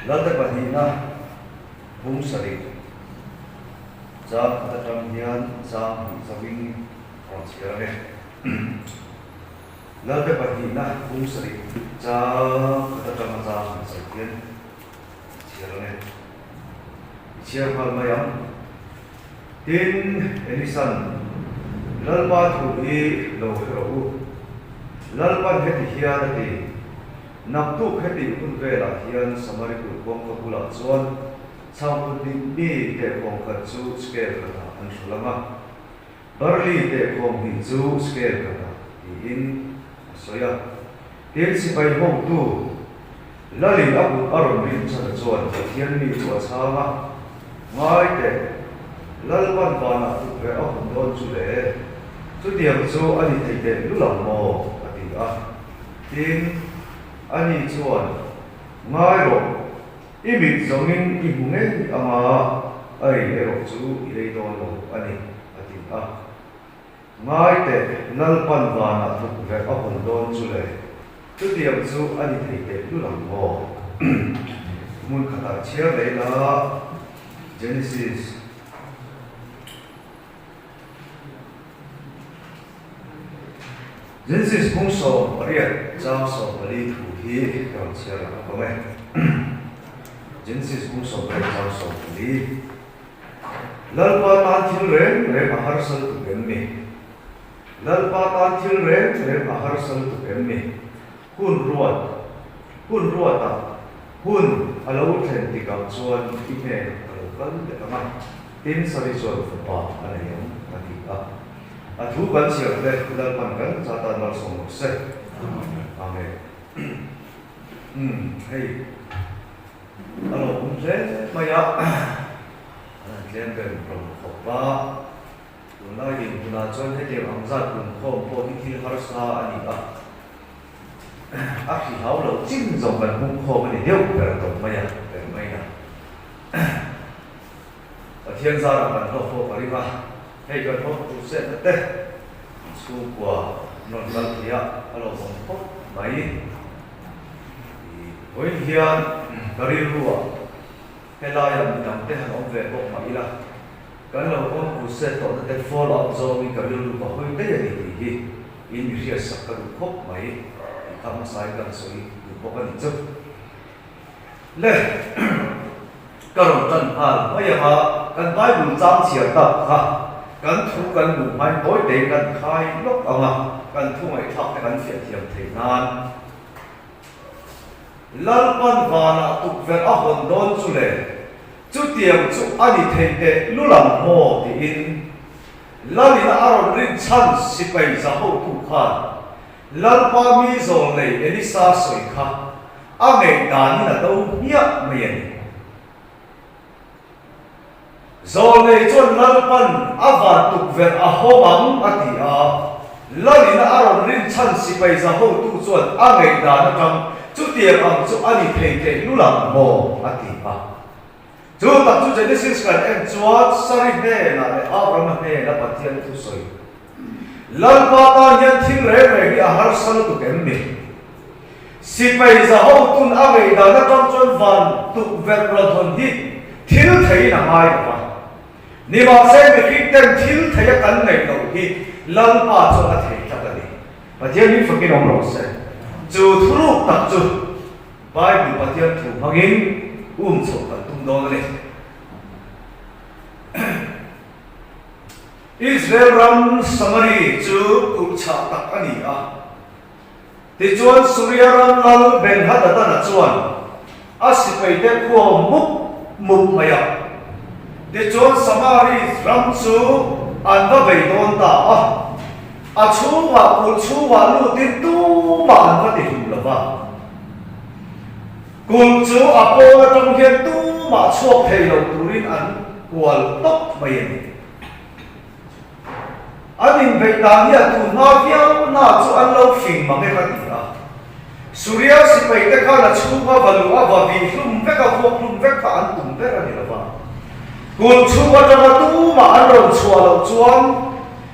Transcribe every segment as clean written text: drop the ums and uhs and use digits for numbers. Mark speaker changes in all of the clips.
Speaker 1: Lalte pahnihna bung sarih chang khat atang hian chang hnih zauhin rawn chhiar ang e. Lalte pahnihna bung sarih chang khat atanga chang hnih zauh hian chhiar ang e. I chhiar nghal mai ang. Tin, Elisan, Lalpa thu hi lo hre rawh u. Lalpan heti hian a ti, Naktuk heti hun velah hian Samari kut kawngka bulah chuan chhangkut nih mi tehkhawm khat chu scale khatah an hrul ang a, barley tehkhawm hnih chu scale khatah, tiin a sawi a. Tin, sipai hotu Lalin a kut a rawn rin chhan chuan Pathian mi chu a chhang a, Ngai teh, Lalpan vanah tukverh a hun dawn chu le, chutiang chu a ni thei teh lul ang maw? a ti a. Tin, ani chuan, Ngai rawh, i mit zawngin i hmu ngei ang a, a ei erawh chu i ei dawn lo a ni, a ti a. Ngai teh, Lalpan vanah tukverh a hun dawn chu le, chutiang chu a ni thei teh lul ang maw? Hmun khatah chhiar leh ila, Genesis. Genesis bung 18 chang 14 thu hi ka rawn chhiar lang a awm e. Genesis bung 18 chang 14. Lalpa tan thil reng reng a harsa lutuk em ni? Lalpa tan thil reng reng a harsa lutuk em ni? Hun ruat, hun ruatah hun a lo thlen tikah chuan i hnenah ka lo kal leh ang a, tin Sari chuan fapa a nei ang, a ti a. A thu kan chhiar te Lalpan kan chatan malsawm rawh se. Amen. Umm hei a lo awm hle mai a, an han tlem ber rawm khawp a. Tunlai dinhmunah chuan hetiang ang zat pumkhawm pawh hi thil harsa a ni a, a hrihau loh chin zawng kan pumkhawm a ni deuh ber tawh mai a, ber mai a. Pathian zarah kan hlawk pawh ka ring a, hei kan hlawk tur chetna te chhungkua an rawn kal thei a, a lawmawm khawp mai. Vawiin hian ka rilruah Helaiah midang te han awm ve bawk mah ila, kan lo awm crusade tawhna te follow up zawngin ka rilru ka hawi daih a ni tih hi in mi hriatsak ka duh khawp mai tih kha hmasain kan sawi duh bawk a ni chu. Le, ka rawn tan nghal mai ang a, kan Bible chang chhiar tak kha kan thu kan luh hmain tawi tein kan khai lawk ang a, kan thu ngaihthlak te kan fiah thiam theih nan. Lalpan vanah tukverh a hawn dawn chu le, chutiang chu a ni thei teh lul ang maw? tiin Lalina a rawn rin chhan sipai za hotu khan Lalpa mi zawl nei Elisa sawi kha a ngaihdanin a do hmiah mai a ni. Zawl nei chuan Lalpan a van tukverh a hawng ang a ti a, Lalina a rawn rin chhan sipai za hotu chuan a ngaihdan atang chutiang ang chu a ni thei thei lul ang maw a ti a. Chu tak chu Genesis kan en chuan Sari hnenah leh Abrahama hnena Pathian thusawi Lalpa tan hian thil reng reng hi a harsa lutuk em ni? Sipai za hotun a ngaihdan atang chuan van tukverh rawn hawn hi thil theiin a ngai lo va. Nimahse mihring ten thil thei a kan ngaih loh hi Lalpa chuan a thei tlat a ni. Pathian min fakin awm rawh se. Chu thuruk tak chu Bible Pathian thu hmangin um chhoh kan tum dawn a ni. Israel ram Samari chu kulhchah tak a ni a. Tichuan Suria ram lal Ben-Hadadana chuan a sipaite khua mup mup mai a. Tichuan Samari ram chu an va bei dawn ta a, a chhungah kulh chhungah lutin tumah an va ti hlum lo va. Kulh chu a pawn atang hian tumah chhuak thei lo turin an kual tawp mai a ni. An inbeih dan hi a tun hma viau na chu an lo fing mang e ka ti a. Suria sipai te khan a chhunga va luh a va vih hlum vek a vuak hlum vek kha an tum ber a ni lo va. Kulh chhung atanga tumah an rawn chhuah loh chuan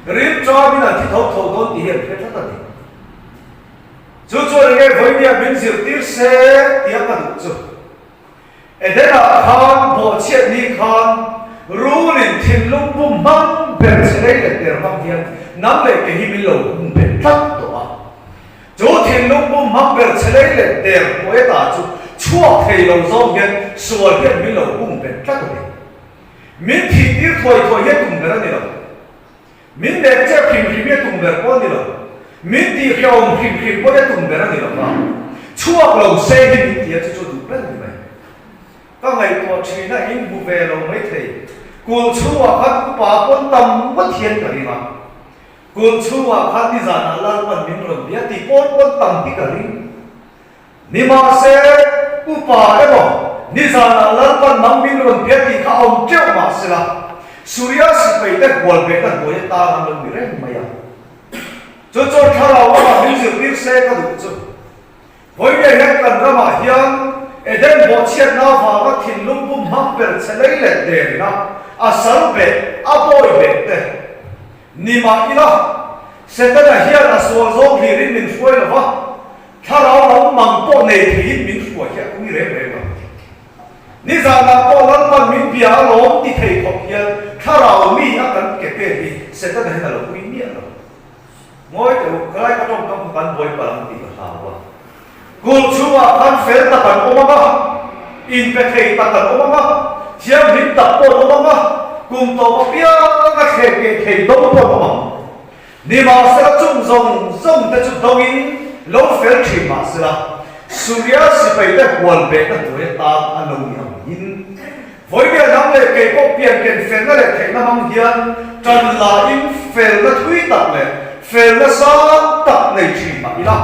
Speaker 1: rilṭamin an thi tho tho dawn tih hi an hre tlat a ni. Chu chuan enge vawinia min zirtir se tia ka duh chu. Eden-ah khan bawhchhiat ni khan rulin thinlung bum hmang ber che lei leh der hmang hian nang leh ke hi min lo hum bet tlat tawh a. Chu thinlung bum hmang ber che lei leh der hmuh ta chu chhuak thei lo zawng hian sual hian min lo hum bet tlat a ni. Min thih tir thuai thuai hi a tum ber a ni lo. Min nek chep hrim hrim hi a tum ber pawh a ni lo. Min tih hrehawm hrim hrim pawh hi a tum ber a ni lo va. Chhuak lo se hi min ti a, chu chu a duh ber a ni mai. Ka ngaihtuah thin a, in hmu ve lo mai thei. Kulh chhungah khan upa pawn tam ngawt hian ka ring a. Kulh chhungah khan nizanah Lalpan min rawn bia tih pawn pawn tam hi ka ring. Nimahse, upa emaw, nizanah Lalpan nang min rawn bia tih kha a awm teuh mahsela, Suria sipaite hual behna hnuai atan an lo ni reng mai a. Chu chuan thlarau lamah min zirtir se ka duh chu. Vawiin hian kan ramah hian Eden bawhchhiatna avanga thinlung pum hmang per che lei leh derina a sal beh, a bawi beh te ni mah ila, Setana hian a sual zawng hlirin min hruai lo va, Thlarau lam mang pawh nei theiin min hruai hi a ui reng reng a. Nizanah pawh Lalpan min bia alawm ti thei khawp hian thlarau mi a kan ke pen hi Setana hian a lo ui miah lo. Ngawi teh u, khalai ka tawngkam kha kan buai palh ang tih ka hlau a. Kulh chhungah khan fel tak an awm ang a, inpe thei tak an awm ang a, thianghlim tak pawh an awm ang a, kum tawp apianga thleh keh thei do pawh an awm ang. Nimahsela chung zawng zawng te chu dawngin lo fel thin mahsela Suria sipai te hual behna hnuai atan an lo ni ang in vawilia lam leh kei pawh pian ken felna leh theihna hmang hian tan la in felna thui tak leh felna sang tak nei thin mah ila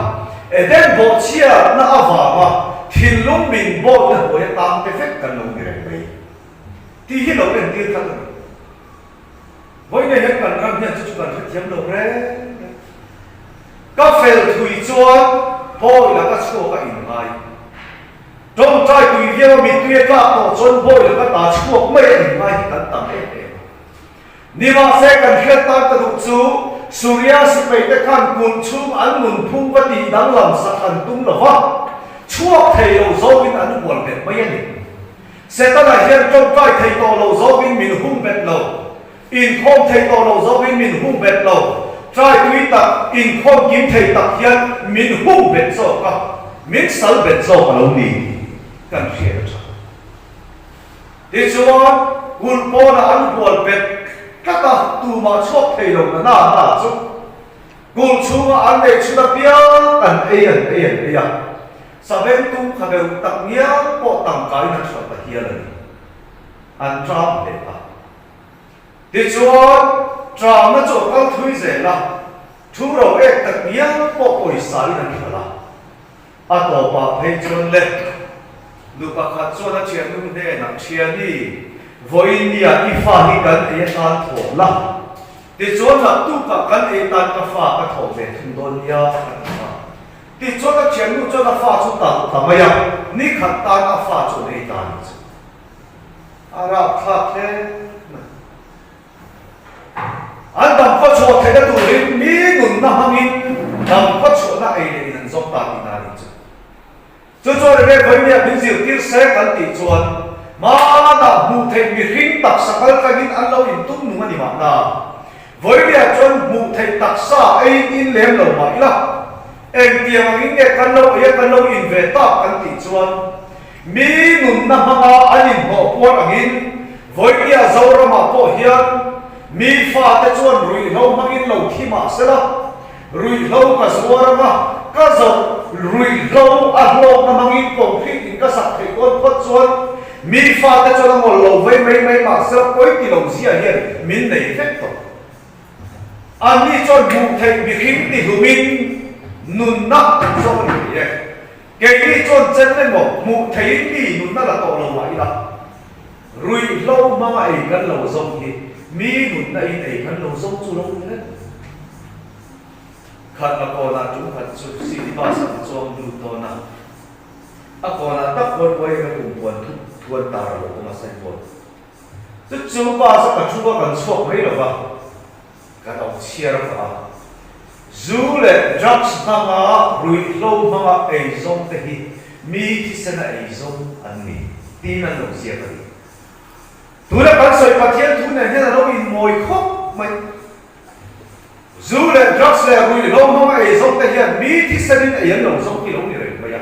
Speaker 1: Eden bawhchhiatna avanga thinlung min bawhna hnuai atan te vek kan lo ni reng mai tih hi lo entir tlat a ni. Vawiin hian kan ram hian chu chu kan hrethiam lo reng reng. Ka fel thui chuan bawi laka chhuak a inngai. Tawngtai tui viau a mittui a tlak tawh chuan bawi laka ta chhuak mai a inngai hi kan tam em em a. Nimahse kan hriat tan ka duh chu Suria sipaite khan kulh chhung an nunphung va tih danglam sak an tum lo va, chhuak thei lo zawkin an hual bet mai a ni. Setana hian tawngtai thei tawh lo zawkin min hung bet lo, inkhawm thei tawh lo zawkin min hung bet lo, trai tui tak, inkhawm kim thei tak hian min hung bet zawk a, min sal bet zawk a lo ni tih kan hriat a tha. Tichuan, kulh pawnah an hual bet tlat a, tumah chhuak thei lo na na na chu kulh chhungah an nei chhun apiang an ei an ei an ei a. Saveng tum kha deuh tak ngial pawh tangkain an hralh ta hial a ni. An ṭam hle a. Tichuan, ṭamna chu a kal thui zel a, thu ro ek tak ngial pawh pawisain an hralh a. A tawpah phei chuan le, nu pakhat chuan a ṭhiannu hnenah, Ṭhiani, vawiin nia i fa hi kan ei atan thawh la. Tichuan, naktukah kan ei tan ka fa ka thawh ve thung dawn nia, a ti a. Tichuan a thiannu chuan a fa chu talh ta mai a, ni khat tan a fa chu an ei ta a ni chu. A rapthlak hle mai. An dam khaw chhuah theihna turin mi nunna hmangin dam khaw chhuahna ei leh in an zawng ta tihna a ni chu. Chu chuan Rev. Vawinia min zirtir se kan tih chuan hmanah hmuh theih mihring taksa kal tlangin an lo intum nung a ni mahna. Vawinia chuan hmuh theih taksa eiin in lem lo mah ila, engtiang angin nge kan lo ei a kan lo in ve tak kan tih chuan mi nunna hmanga an inhnawh puar angin Vawinia Zoramah pawh hian mi fate chuan ruihhlo hmangin lo thi mah sela, Ruihhlo ka zuar anga ka zawrh ruihhlo a hlawkna hmangin concrete in ka sak theih dawn phawt chuan mi fate chuan a ngawl lo vei mai mai mahse pawi ti lo zia hian min nei vek tawh. Anni chuan hmuh theih mihring ti hlumin nunna an zawng a ni thei e. Keini chuan chen emaw hmuh theihin mi nunna la tawh lo mah ila ruihhlo hmanga ei kan lo zawng hi mi nunna in ei kan lo zawng chu lo ni reng. Khat la kawnah tum khat chu city bus ah ka chuang lut dawn a, a kawnah tak huan uai ka kum puan thup thuan tar a lo awm a signboard chu chu bus a ka thu a kan chhuak mai lo va kan awm chhiar phah a, zu leh drugs hmanga ruihhlo hmanga eizawng te hi mi thisena eizawng an ni. Tiin an lo ziak a ni. Tuna kan sawi Pathian thu nen hian a lo inmawi khawp mai. Zu leh drugs leh ruihhlo hmanga ei zawk te hian mi thisenin ei an lo zawk hi lo ni reng mai a.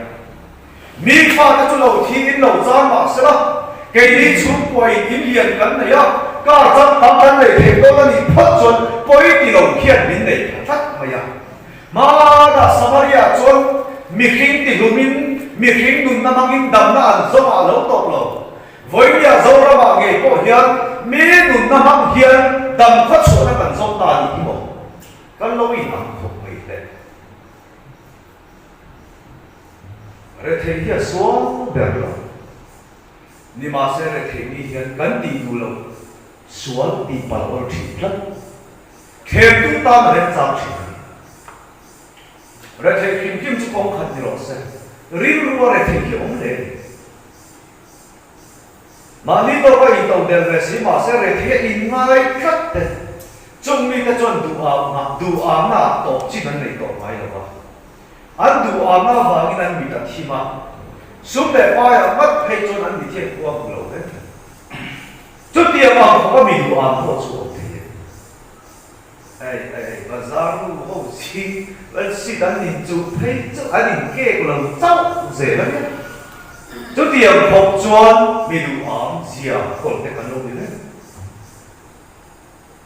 Speaker 1: Mi fate chu lo thiin lo chang mah sela, keini chhungkuain in lian kan nei a, car changkang kan nei thei dawn a nih phawt chuan pawi ti lo hian min nei tha tlat mai a. Hmanah Samaria chuan mihring tihlumin mihring nunna hmangin damna an zawng ah lo tawp lo. Vawinia Zoramah ngei pawh hian mi nunna hmang hian dam khaw chhuahna kan zawng ta a nih hi maw? Kan lo in ang khawp mai hle. Rethei hi a sual ber lo. Nimahse rethei mi hian kan tih duh loh sual tih palh awl thin tlat. Thlemtu tan a remchang thin a ni. Rethei hrim hrim chu kawng khat ni rawh se. Rilru a rethei hi awm hle a ni. Mahni tawka intoh del ve si mahse rethei a inngai tlat te chung mite chuan duhakna duhakna ah tawp chin an nei tawh ngai lo va. An duhakna avangin an mit a thim a, sum leh paiah ngat phei chuan an mithian khua hmu lo reng reng. Chutiang ang khawpa mi duham pawh chu awm thei e. Ei ei ei bazar nu ho zing an sit an in chuh phei chu an in kek lo chauh zel a nia. Chutiang khawp chuan mi duham zia kawl te kan lo ni reng.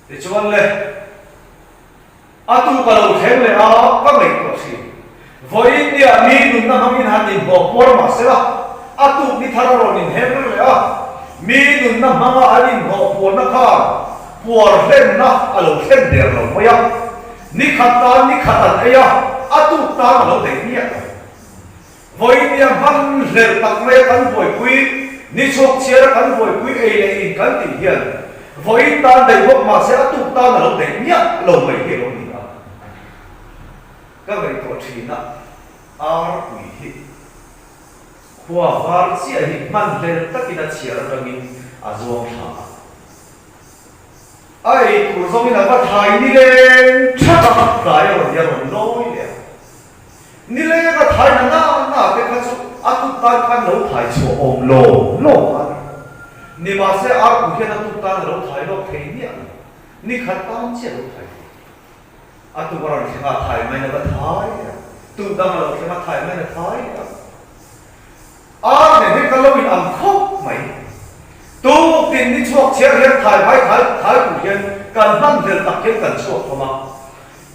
Speaker 1: Tichuan le a tu ka lo thleng leh a ka ngaihtuah thin. Vawiin nia mi nunna hmangin han inhlawh puar mah sela a tuk ni thar a rawn inhem reng leh a, mi nunna hmanga an inhlawh puarna khan puar hlenna a lo thlen der lo mai a, ni khat tan ni khat an ei a, a tuk tan a lo daih miah lo. Vawiin nia hman hlerh tak maia kan buaipui, ni chhuak chhiara kan buaipui ei leh in kan tih hian vawiin tan daih bawk mah se a tuk tan a lo daih miah lo mai hi a lo ni a. Ka ngaihtuah thin a, arpui hi khua var chiah hi hman hlerh takin a chhiar atangin a zuang thla a. A ei tur zawngin a va thai nileng that a, tlai a rawn hi a rawn lawi leh a. Nileng a thai na na na te kha chu a tut tan khan lo thai chhuah awm lo lo kha a ni. Nimahse arpu hian a tut tan a lo thai lawk thei miah lo. Ni khat tan chiah a lo thai thei. A tuk a rawn thleng a, thai maiin a va thai leh a. Tuk dang a lo thleng a, thai maiin a thai leh a. Ar nen hian ka lo in ang khawp mai. Tuk tin ni chhuak chhiar hian thai vai thai thai tur hian kan hman hlel tak hian kan chhuak hlawm a.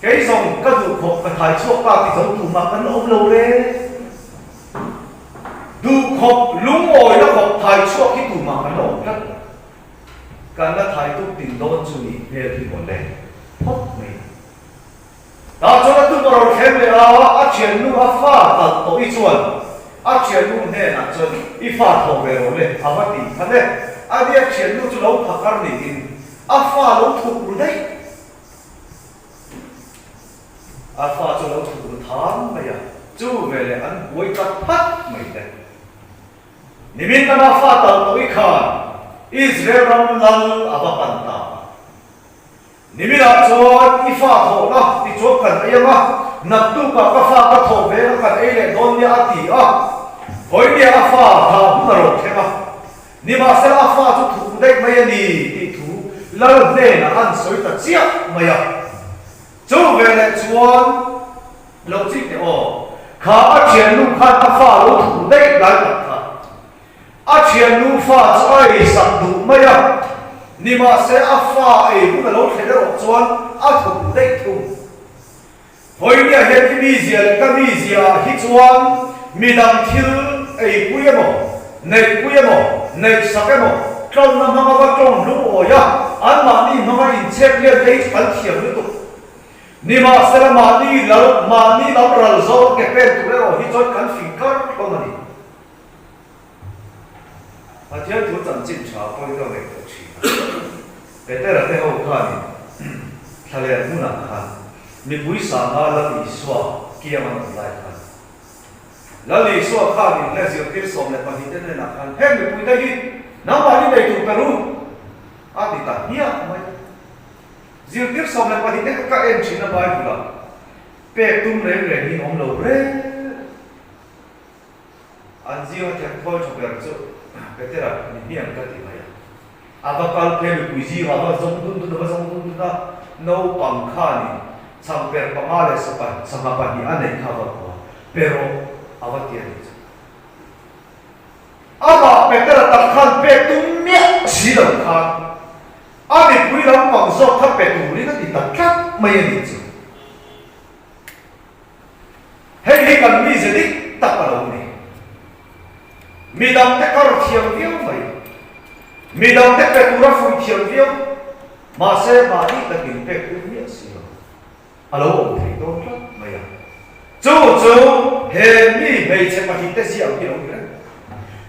Speaker 1: Kei zawng ka duh khawp ka thai chhuak ta ti zo tu mah kan la awm lo re. Duh khawp lungawina khawp thai chhuak hi tu mah kan la awm tlat lo. Kan la thai tuk tin dawn chu nih hmel hi maw le phawt mai. Tah chuan a tum a rawn thleng leh a, a thiannu a fa talh tawh i chuan a thiannu hnenah chuan i fa thawh ve rawh le a va ti kha le. A nia thiannu chu lo phakar niin a fa lo thuk ru daih. A fa chu lo thuk ru than mai a, chu veleh an buai ta phat mai le. Nimin lama fa talh tawh i khan Israel ram lal a va pan ta a. Niminah chuan i fa thawhna ti chuan kan ei ang a, naktukah ka fa ka thawh ve anga kan ei leh dawn nia a ti a. Vawinia a fa thah hun a rawn thleng a, nimahsela a fa chu thuk daih mai a ni tih thu Lal hnenah an sawi ta chiah mai a. Chu veleh chuan lo chik teh aw, kha a thiannu khan a fa lo thuk daih lai tak kha. A thiannu fa chu a ei sak duh mai a, nimahse a fa ei hun a lo thlen erawh chuan a thawk daih thung. Vawinia hian i mizia leh ka mizia ah hi chuan midang thil eipui emaw, neihpui emaw, neihsak emaw, tlawnna hmanga va tawng lungawi a, anmahni hmanga inchhek lian te hi chu kan thiam lutuk. Nimahsela mahni lal, mahni lam ral zawng ke pen tur erawh hi chuan kan fing kar hlawm a ni. Pathian thu chanchin tha pawhin ka ngaihtuah thin a. Petera te ho khanin thlalel hmunah khan mipui sanga Lal Isua kiang an awm lai khan Lal Isua khanin le zirtir 12 te hnenah khan heng mipui te hi nangmahni nei tur pe ru a ti ta hmiah mai. Zirtir 12 te kha ka en thin a Bible-ah pek tum reng reng hi awm lo reng. An zinga thek thawi tha ber chu Petera ni hmiang ka ti mai a. A va kal phei mipui zingah a va zawng dun dun a va zawng dun dun a, naupang khanin chhangper panga leh sangha pahnih a neih kha a va hmu a, pe rawh a va ti a nih chu. Amah Petera tak khan pek tum miah si lo khan a mipui lampang zawk kha pe turin a ti ta tlat mai a nih chu. Hei hi kan mize dik tak a lo ni. Midangte kar thiam viau mai, midangte pe tura fuih thiam viau, mahse mahni takin pek tum miah si lo. A lo awm thei dawn tlat mai a. Chu chu he mi hmeichhe pahnihte ziah ang hi lo ni reng.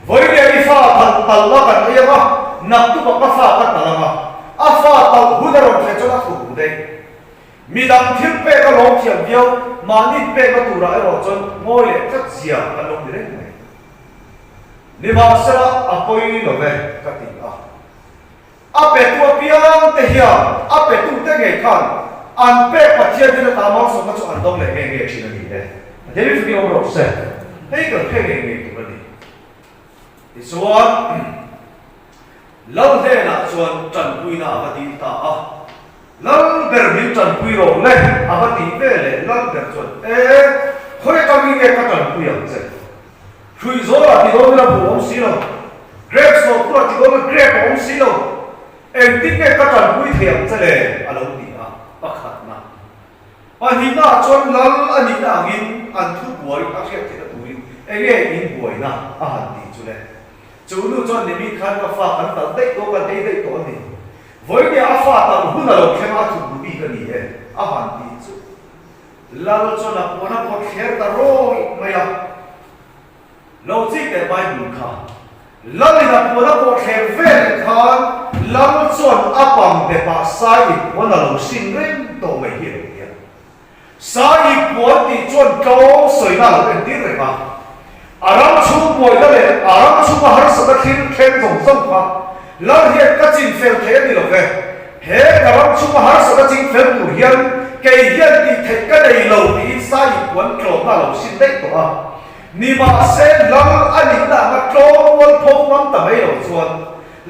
Speaker 1: Vawiin i fa talh talh la kan ei ang a, naktukah ka fa ka talh ang a, a fa talh hun a rawn thlen chuan a thuk daih. Midang thil pek a lawm thiam viau, mahni pekna turah erawh chuan ngawi leh tlat zia kan lo ni reng mai. Nimahsela a pawi lo ve ka ti a. A petu apiang te hian a petute ngei khan an pek Pathian hi lata malsawmna chu an dawng leh nge nge thin a ni e. Pathian hi chuti awm rawh se. Hei kan hre ngei ngei tur a ni. Tichuan, Lal hnenah chuan tanpuina a va dil ta a. Lal ber min tanpui rawh le a va tih ve leh Lal ber chuan, E, khawi atangin nge ka tanpui ang che? Hruih zawlah ti dawn ila buh awm si lo, grep sawh phurah ti dawn ila grep a awm si lo, engtin nge ka tanpui thei ang che le? a lo ti a, pakhatna. Pahnihnaah chuan lal a nihna angin an thu buai a hriat theihna turin enge in buaina a han ti chu le. Chu nu chuan Nimi khan ka fa kan talh daih tawh, kan ei daih tawh a ni. Vawinia a fa talh hun a lo thleng a, a thut bu bik a ni e a han ti chu. Lal chuan a puan a pawt thler ta rawih mai a. Lo chik teh Bible kha. Lal in a puan a pawh thler vel khan Lal chuan a pang depah sai i puan a lo sin reng tawh mai hi a lo ti a. Sai i puan tih chuan tlawm sawina a lo entir reng a. A ram chhung buaina leh a ram chhunga harsatna thil thleng zawng zawng kha Lal hian ka chin fel thei a ni lo ve. He ka ram chhunga harsatna ching fel tur hian kei hian tih theih ka nei lo tiin sai i puan tlawmna a lo sin daih tawh a. Nimahse, Lal a nihna anga tlawm mual pho ngam ta mai lo chuan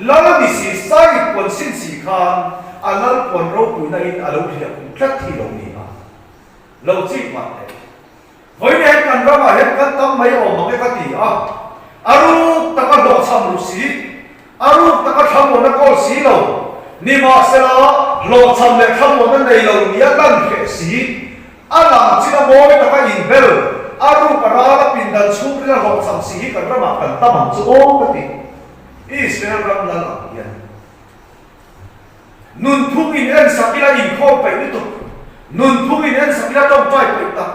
Speaker 1: Lal ni si sai puan sin si khan a Lal puan ropuina in a lo hliah kum tlat hi lo ni a. Lo chik mah teh. Vawiin hian kan ramah hian kan tam mai awm ang e ka ti a. A ruk taka hlawhchham ru si, a ruk taka thlamuanna kawl si lo. Nimahsela, hlawhchham leh thlamuanna nei lo nia lan hreh si. A lang chin a mawi taka inbel, a ruk a ral a pindan chhungril a hlawhchham si hi kan ramah kan tam ang chu aw ka ti. Israel ram lal ang hian nunphung in en sak ila inkhawm peih lutuk, nunphung in en sak ila tawngtai peih tak,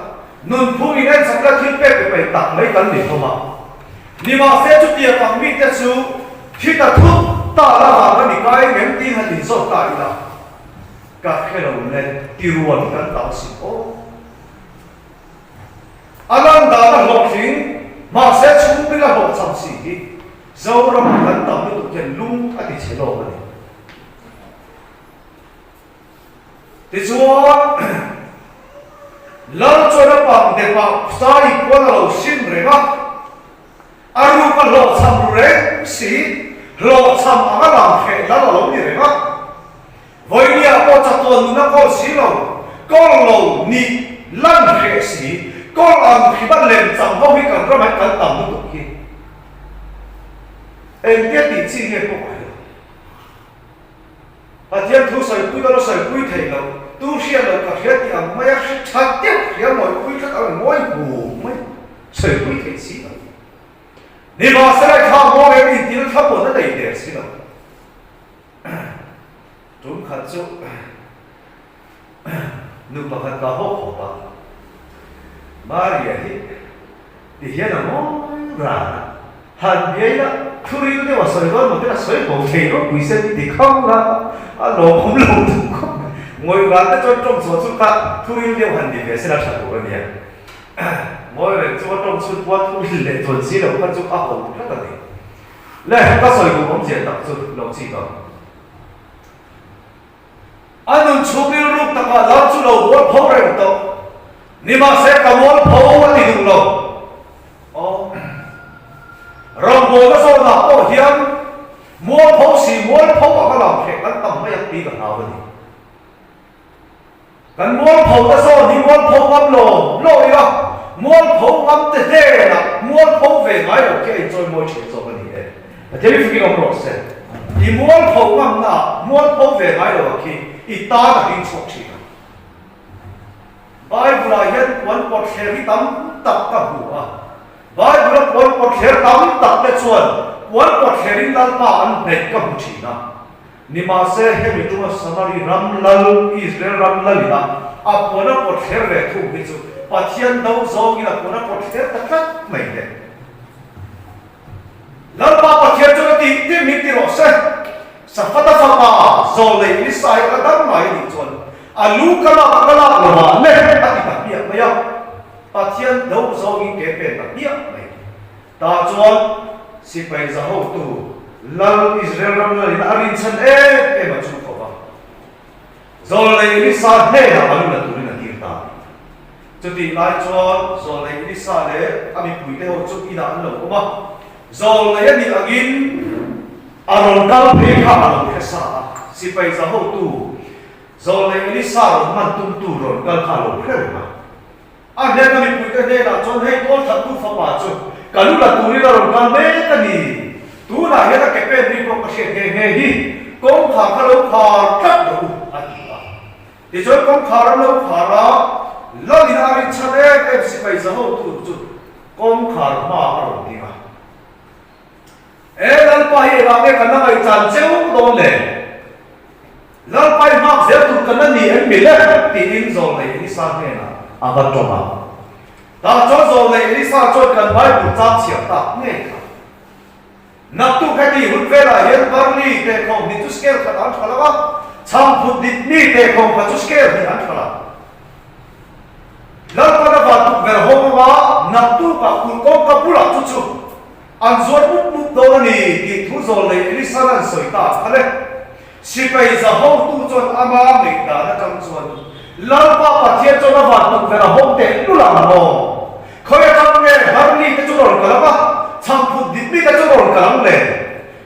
Speaker 1: nunphung in en sak ila thil pek pe peih tak mai kan ni hlawm a. Nimahse chutiang ang mite chu thi ta thut ta la vang a ni kai ngem tiin han inzawt ta ila. Ka hre lo le, ti rual hi kan tam si aw. A lan dan a hlawhtling, mahse chhungril a hlawhchham si hi Zoram ah kan tam lutuk hian lung a ti chhe lawk a ni. Tichuan, Lal chuan a pang depah sai puan a lo hrim reng a. A ruk a hlawhchham ru reng si, hlawhchham ang a lang hreh lal a lo ni reng a. Vawinia pawh chatuan nun a kawl si lo, kawl lo nih lan hreh si, kawl ang hrim a lem chang ho hi kan ramah hian kan tam lutuk hi. Engtia tih chi nge pawh ka hre lo. Pathian thu sawipui dawn a sawipui thei lo, tu hriat loh ka hria tih ang mai a hre tha deuh hria mawipui tlat ang mawi hmu mai sawipui thei si lo. Nimahsela i thla mawi em intil thla pawn a nei der si lo. Tum khat chu nu pakhat ka haw khawp a, Maria hi ti hian a ngawi ran a, han biai la thu ril deuh a sawi dawn maw te a sawi bo thei ropui se ti ti khang la a lawmawm lo duh khawp mai. Ngawi ran te chuan tawng chhuah chu kha thu ril deuh han ni ve se la tha tur a nia. Ngawi reng chu a tawng chhun puan thu ril leh chuan si lo kha chu a ho tlat a ni. Le, ka sawi duh awmzia tak chu lo chik ang. A nun chhung rilruk takah lal chu lo mual pho reng tawh. Nimahse ka mual pho a ti duh lo. Aw. Rawngbawlna zawnah pawh hian. tawngkamte hnenah mualpho ve ngai lo khi a inchawimawi thin zawk a ni e. Pathian hi fakin awm rawh se. I mualpho ngamnaah mualpho ve ngai lo ah khi i tan a hring chhuak thin a. Bible-ah hian puan pawtthler hi tam tak ka hmu a. Bible-a puan pawtthler tam tak te chuan puan pawtthlerin Lalpa an hnaih ka hmu thin a. Nimahse, hemi tuma Samari ram lal, Israel ram lalin a a puan a pawtthler ve thung hi chu Pathian do zawngin a puan a pawtthler ta tlat mai le. Lalpa Pathian chuan a tih tih min ti rawh se. Safata fapa Zawlei Elisa hi a la dam ngai a nih chuan a lu ka lak a ka lak lo ah le a ti ta hmiah mai a. Pathian do zawngin ke pen ta hmiah mai. Tah chuan sipai zahotu Lal Israel ram lalin a rinchhan em em a chu khawp a. Zawlei Elisa hnenah a lu la turin a tir ta a ni. Chutih lai chuan Zawlei Elisa leh a mipuite ho chu inah an lo awm a, Zawlei a nih angin a rawn kal phei kha a lo hre sa a, sipai za hotu Zawlei Elisa rawn hman tumtu rawn kal kha a lo hre reng a. A hnena mipuite hnenah chuan hei tualthattu fapa chu ka lu la turin a rawn kal mek a ni, tunah hian a ke pen ri pawh ka hriat nghe nghe hi, kawngkhar kha lo khar tlat rawh u, a ti a. Tichuan kawngkhar an lo khar a, Lalin a rinchhan em em sipai za hotu chu kawngkhar hma a rawn ding a. E Lalpa hi engah nge kan la ngaihchan cheu dawn le? Lalpa i hmak zel tur kan la ni em mi le? tiin Zawlnei Elisa hnenah a va tawng a. Tah chuan Zawlnei Elisa chuan kan Bible chang chhiar tak ngei kha. Naktuk heti hun velah hian barley tehkhawm hnih chu scale khat an tha lo a, chhangphut dik mi tehkhawm khat chu scale hnih an tha lo. Lalpan a van tukverh hawng anga naktukah kulh kawngka bulah chu chu an zuar mup mup dawn a ni tih thu zawl nei Elisan an sawi ta kha le. Sipai za hotu chuan ama ngaihdan atang chuan Lalpa Pathian chuan a van tukverh a hawng teh lul ang maw? Khawi atang nge barley te chu rawn kal ang a, chhangphut dik mi te chu rawn kal ang le?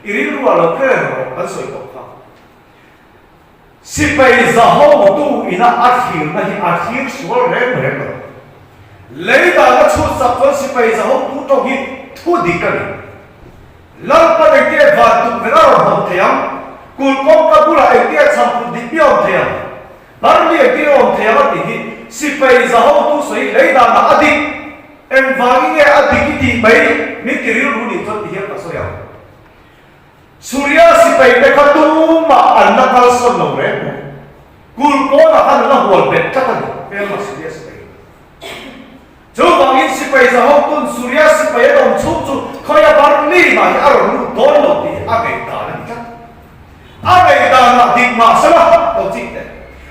Speaker 1: I rilru ah lo hre reng rawh kan sawi tawh kha. Sipai za hotu ina a thlirna hi a thlir sual reng reng lo. Lei dan a chhut sak chuan sipai za hotu tawng hi thu dik a ni. Lalpan engtia van tukverh a rawn hawn thei ang? Kulh kawngka bulah engtia chhangphut dik mi a awm thei ang? Barley engtia a awm thei ang a tih hi sipai za hotu sawi lei danah a dik. Engvangin nge a dik i tih mai min ti rilru nih chuan ti hian ka sawi ang. Suria sipai te kha tumah an la kalsawn lo reng maw? Kulh pawnah khan an la hual bet tlat a ni, hmelma Suria sipai. Chuvangin sipai zahawmtun Suria sipai an awm chhung chu khawia barley mah hi a rawn lut dawn lo tih hi a ngaihdan a ni tlat. A ngaihdanah dik mah sela lo chik teh.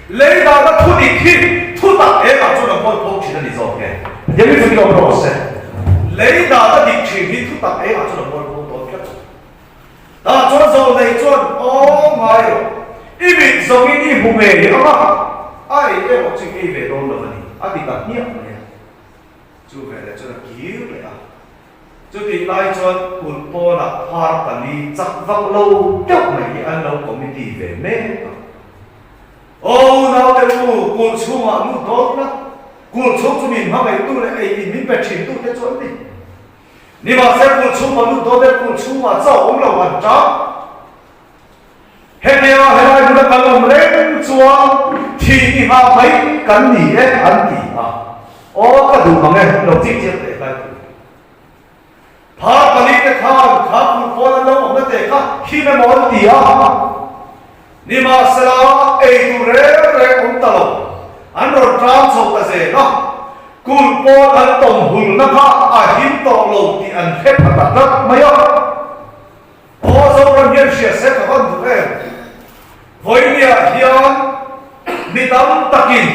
Speaker 1: Lei dana thu dik hi thu tak engah chuan a buai pho thin a ni zawk nge? Pathian mi fakin awm rawh se. Lei dana dik thin hi thu tak engah chuan a buai pho dawn tlat. Tah chuan zawlnei chuan aw ngai rawh, i mit zawngin i hmu ngei ang a, a ei erawh chu i ei ve dawn lo a ni, a ti ta hmiah mai a. Chu veleh chuan a kir leh a. Chutih lai chuan kulh pawnah phar pali chak vak lo deuh mai hi an lo committee ve mek a. Aw naute u, kulh chhungah lut dawn la, kulh chhung chu min hmangaihtu leh ei in min pe thintu te chu an ni. Nimahse kulh chhungah lut dawn e, kulh chhungah chauh awm lo an tang. Hetia helai hmuna kan awm reng chuan thih i nghah mai kan ni e an ti a. Aw ka duh mang e, lo chik chiang teh hlai thu. Phar pali te khan kha kulh pawn an lo awmna teh kha him emaw an ti a. Nimahsela, ei tur reng reng awm ta lo, an rawn tlang chho ta zel a, kulh pawn an tawm hulna kha a him tawh lo tih an hre pha ta tlat mai a. Aw Zoram hian hria se ka van duh em? Vawinia hian mi tam takin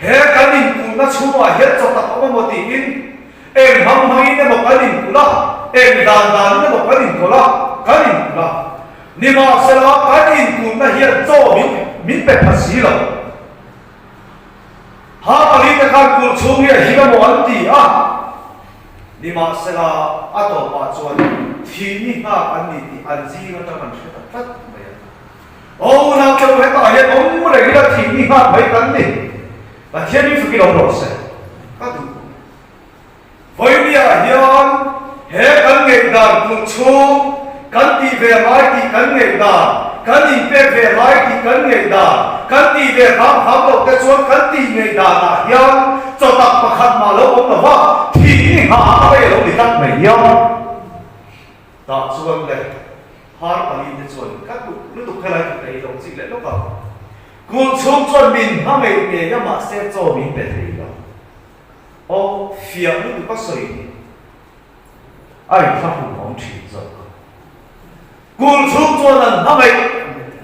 Speaker 1: he kan inkulhna chhungah hian chaw tak awm emaw tiin eng hmang hmangin emaw kan inkulh a, eng dan danin emaw kan inkulh a, kan inkulh a. Nimahsela, kan inkulhna hian chaw min min pe pha si lo. Ha palite khan kulh chhung hi a him emaw an ti a. Nimahsela, a tawpah chuan thih ni nghak an ni tih an zing atang an hre ta tlat mai a. Aw unau te u, hetah hian awm reng ila thih ni nghak mai kan ni. Pathian hi fakin awm rawh se. Ka duh. Vawinia hian he kan ngaihdan kulh chhung kan tih ve ngai tih kan ngaihdan, kan inpek ve ngai tih kan ngaihdan, kan tih ve hram hram loh te chuan kan tih ngaihdanah hian chawtak pakhat mah lo awm lo va, thih ni nghah a rei lo ni tlat mai nia. Tah chuan le phar pali te chuan ka duh lutuk helai chu ka ei lo chik leh lawk a. Kulh chhung chuan min hmangaih ngei a mahse chaw min pe thei lo. Aw fiah lutuk a sawi hi a inthlahrun awm thin zawk. Kulh chhung chuan an hmangaih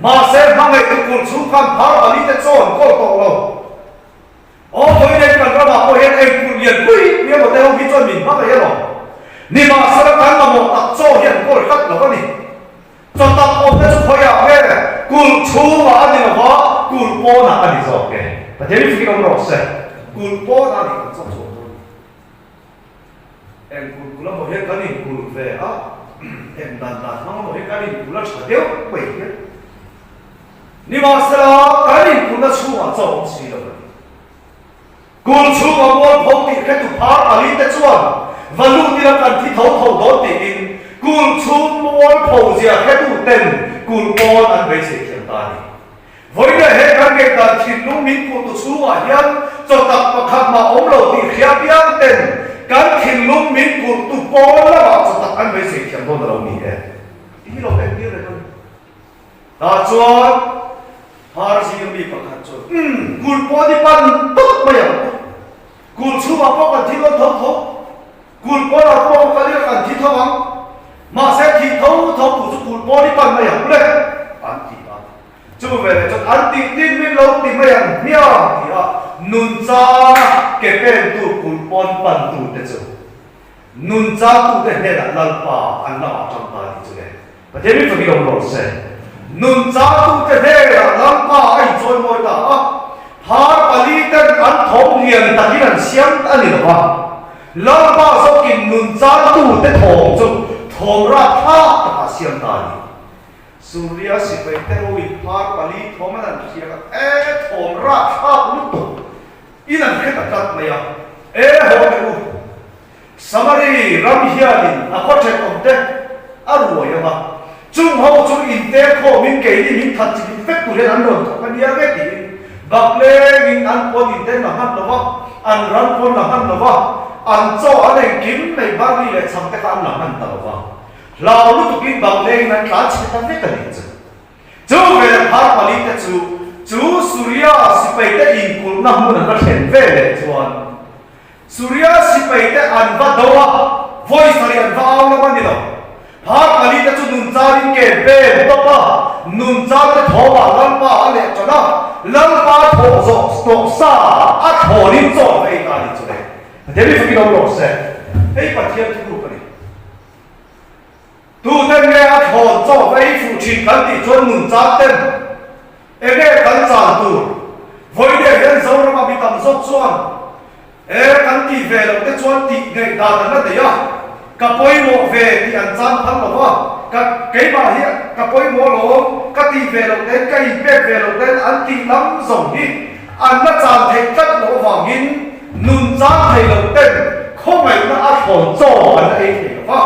Speaker 1: mahse hmangaih tu kulh chhung khan phar pali te chaw an kawl tawh lo. Aw vawiin kan ramah pawh hian eng kulh lian pui pui emaw te ho hi chuan min hmangaih alawm. Nimahsela kan mamawh tak chaw hi an kawl tlat lo a ni. Chaw tak awm te chu khawiah nge kulh chhungah a ni lova kulh pawnah a ni zawk e. Pathian hi fikin awm rawh se. Kulh pawnah a ni kan chaw chu awm dawn. Eng kulh kulh emaw hian kan inkulh ve a, eng dan dan hmang emaw hian kan inkulh a tha deuh mai hian. Nimahsela, kan inkulhna chhungah chaw awm si lo a ni. Kulh chhunga mualpho tih hretu phar pali te chuan va lut ila kan thi tho tho dawn tiin kulh chhung mualpho zia hretu ten kulh pawn an beisei thiam ta a ni. Vawiin he kan ngaihdan thinlung min kulhtu chhungah hian chaw tak pakhat mah awm lo tih hria piang ten kan thinlung min kulhtu pawn lamah chaw tak an beisei thiam dawn a lo ni e tih hi lo entir reng a ni. Tah chuan phar zing mi pakhat chuan, Umm, kulh pawh ni pan tawp mai ang u. Kulh chhungah pawh kan thi dawn tho tho. Kulh pawnah pawh kal ila kan thi tho ang. Mahse thih tho tho tur chu kulh pawh ni pan mai ang u le, an ti a. Chu veleh chuan an tih tin min lo ti mai ang hmiang ti a, nunchana ke pentu kulh pawn pantute chu Nunchangtute hnenah Lalpa an lamah tang ta tih chu le. Pathian mi fakin awm rawh se. Nunchangtute hnenah Lalpa a inchawimawi ta a, phar paliten an thawm lian takin an siam a ni lo va. Lalpa zawkin nunchangtute thawm chu thawm rapthlak takah a siam ta a ni. Suria sipaite hoin phar pali thawm an han hriak a, e thawm rapthlak lutuk In an hre ta tlat mai a, E haw teh u, Samari ram hianin a khaw ṭhenawm te a ruai ang a, chung ho chu inter khawmin keini min that chi vek tur hian an rawn thawk a nia nge tiin baklengin an pawn inten la hman lo va, an ram pawn la hman lo va, an chaw an engkim mai barli leh chhang te kha an la hman ta lo va, hlau lutukin baklengin an tlan chhe ta vek a nih chu. Chu veleh phar pali te chu chu Suria sipaite inkulhna hmun an va thlen ve leh chuan Suria sipaite an va do a, vawi sarih an va au lam a ni lo. Phar pali te chu nuncharin ke pen tawp a, nuncharte thawmah Lalpa a leh ṭan a, Lalpa thawh zawh tawh sa a thlawnin chaw va ei ta a ni chu le. Pathian mi fakin awm rawh se. Hei Pathian thuruk a ni. Tuten nge a thlawn chaw va ei fuh thin kan tih chuan nun chan ten enge kan chan tur? Vawiin hian Zorama mi tam zawk chuan e kan tih ve loh te chuan tih ngaih dan an la nei a, ka pawimawh ve tih an chan phal lo va, ka keimah hi ka pawimawh alawm, ka tih ve loh ten ka inpek ve loh ten an tih lam zawng hi an la chan theih tlat loh avangin nun chan thei loh ten khawngaihna a thlawn chaw an la ei thei lo va.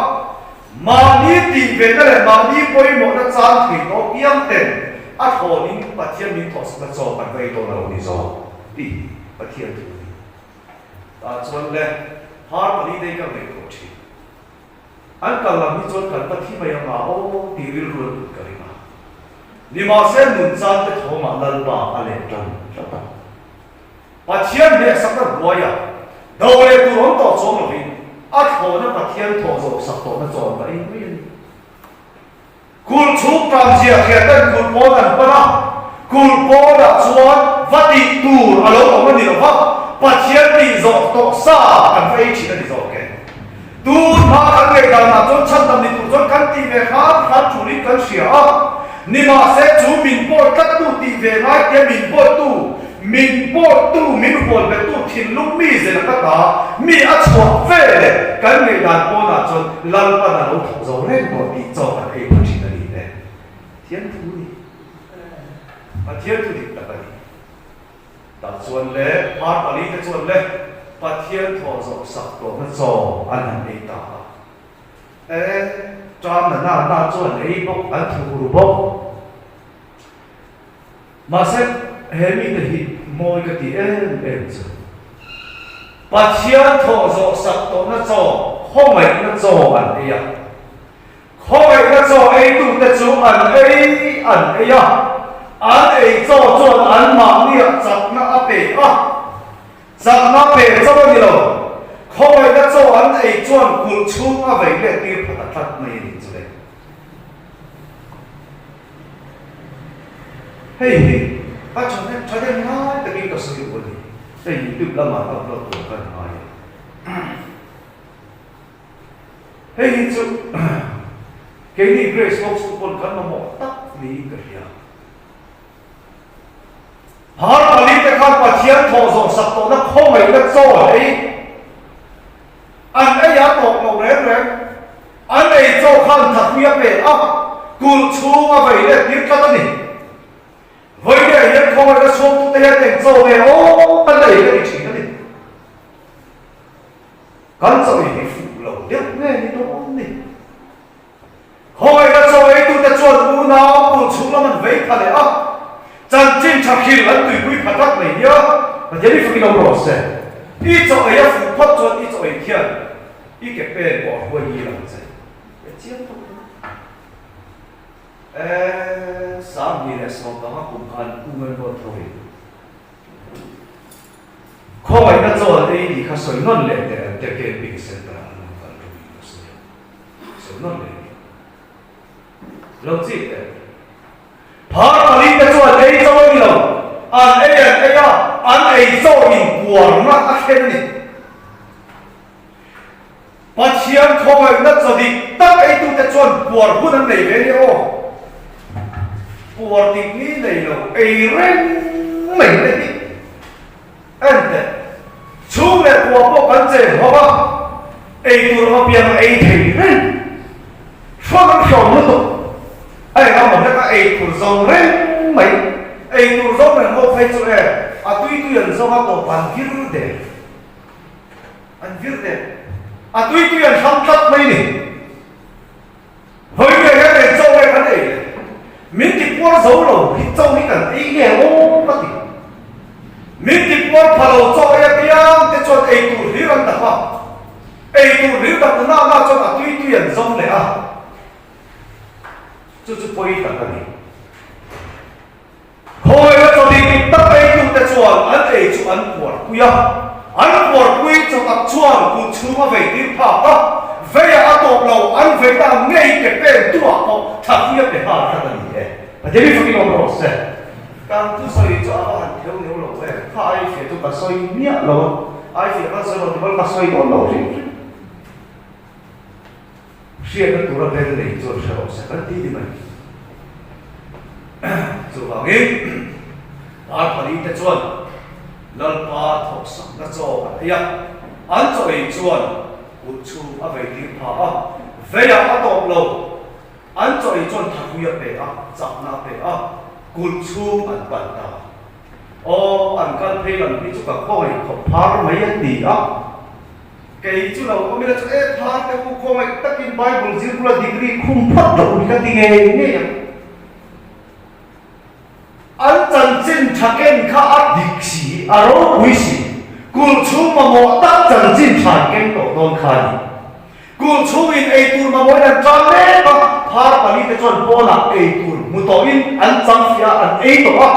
Speaker 1: Mahni tih vehna leh mahni pawimawhna chang thei tawh piang ten a thlawnin Pathian min thawhsakna chaw kan va ei dawn alo ni zawk tih hi Pathian thu a ni. Tah chuan le phar pali dei ka ngaihtuah thin. An kal lam hi chuan kan va thi mai anga aw tih rilru an put ka ring a. Nimahse nunchan te thawmah Lalpa a let tan tlat a. Pathian hnehsakna hnuaia do leh tur awm tawh chuang lovin a thlawhna Pathian thawh zawh sak tawhna chawn va ei mai a ni. Kulh chhung tlanzia hriat ten kulh pawn an pan a, kulh pawnah chuan va tih tur a lo awm a ni lo va, Pathian tih zawh tawh sa kan va ei thin a ni zawk e. Tun hma kan ngaihdanah chuan chhandam ni tur chuan kan tih ve hram hram tulin kan hria a, nimahse chu min pawi tlattu tih ve ngai tia min pawitu, min pawitu, min hual bettu thinlung mi zela ka ta mi a chhuah ve leh kan ngaihdan pawnah chuan Lalpan a lo thawk zo reng tawh tih chaw kan ei pha thin a ni te. Pathian thu ni. Pathian thu dik tak a ni. Tah chuan le, hmar pali te chuan le. Pathian thawh zawh sak tawhna chaw an han ei ta a. E, ṭam na na na chu an ei bawk, an thuk ru bawk. Mahse, he mite hi mawi ka ti em em chu. Pathian thawh zawh sak tawhna chaw, khawngaihna chaw an ei a. Khawngaihna chaw eitute chu an ei an ei a, an ei chaw chuan anmahniah chakna a pe a. Chakna pe chauh a ni lo, khawngaihna chaw an ei chuan kulh chhung a vei leh tir phat a tlat mai a ni chu le. Hei hi a thahnem thahnem ngai takin ka sawi duh a ni. Hei YouTube lamah upload tur ka ngai a. Hei hi chu keini Grace Hope School pawn kan mamawh tak niin ka hria. Phar palite khan Pathian thawh zawh sak tawhna khawngaihna chaw an ei. An ei a tawk lo reng reng. An ei chaw khan thahri a pe a, kulh chhung a vei let tir tlat a ni. Vawiin ah hian khawngaihna chhuaktute hian eng chaw nge aw kan ei ka ti thin a ni. Kan chaw ei hi fuh lo deuh nge ni dawn ni. Khawngaihna chaw eitute chuan unau kulh chhung lam an vei pha leh a, chanchin tha hril an tuipui pha tlat mai nia. Pathian i fakin awm rawh se. I chaw ei a fuh phawt chuan i chaw ei khian i ke pen pawh a hruai ngil ang che. E chiang tawk lo. E 2015 kum khan Pu Nganbawt tho in Khawngaihna chaw an ei tih kha sawi nawn leh teh an tia camping center ah an lo kal ṭum in ka sawi a. Sawi nawn leh ni. Lo chik teh. Phar palite chu an ei chaw a ni lo. An ei an ei a, an ei chaw in puarna a thlen a ni. Pathian khawngaihna chaw dik tak eitute chuan puar hun an nei ve nia aw. Puar dik ni nei lo ei reng mai te hi. En teh, chhung leh kua pawh kan chen ho a, ei tur anga piang a ei thei reng. Hrawn an hrawn lutuk. A eng a maw hlek a ei tur zawng reng mai. Ei tur zawng reng ho phei chu e, a tui tui an zawng a tawp an vir der. An vir der. A tui tui an hram tlat mai ni. Vawi nge hian eng chaw nge kan ei le? Min ti puar zo lo hi chaw hi kan ei nge aw ka ti. Min ti puar pha lo chaw ei apiang te chuan ei tur hlir an dap a, ei tur hlir dap na na chuan a tui tui an zawm leh a, chu chu pawi tak a ni. Khawiah chaw dik tak eitute chuan an ei chu an puarpui a, an puarpui chaw tak chuan kut chhung a vei tir phak a, veiah a tawp lo, an vei ta ngei ke pen tuah pawh thahri a pe nghal tlat a ni e. Pathian hi fakin awm rawh se. Kan thusawi chu a va han theu neu lo ve, kha ai fiah chu ka sawi miah lo a, ai fiah khan sawi lo ti bal ka sawi dawn lo hrim hrim. Hriatna tura bel nei chuan hre rawh se kan ti ni mai. Chuvangin Parpali te chuan Lalpa thawhsakna chaw an ei a, an chaw ei chuan kut chhung a vei tir pha a, veiah a tawp lo. An chaw ei chuan thahrui a pe a, chakna a pe a, kulh chhung an pan ta. Aw, an kal phei lam hi chu ka khawngaih khawp phar mai a ti a. Kei chu lo awm ila chu e phar te u khawngaih takin Bible zir bula degree khum phawt loh hi ka ti ngei ngei ang. An chanchin tha ken kha a dik si, a ropui si, kulh chhung mamawh tak chanchin tha an keng tawh dawn kha a ni. Kulh chhungin eitur mamawhin an tan mek a, phar palite chuan pawnah eitur hmu tawhin an chang fiah a, an ei tawh a.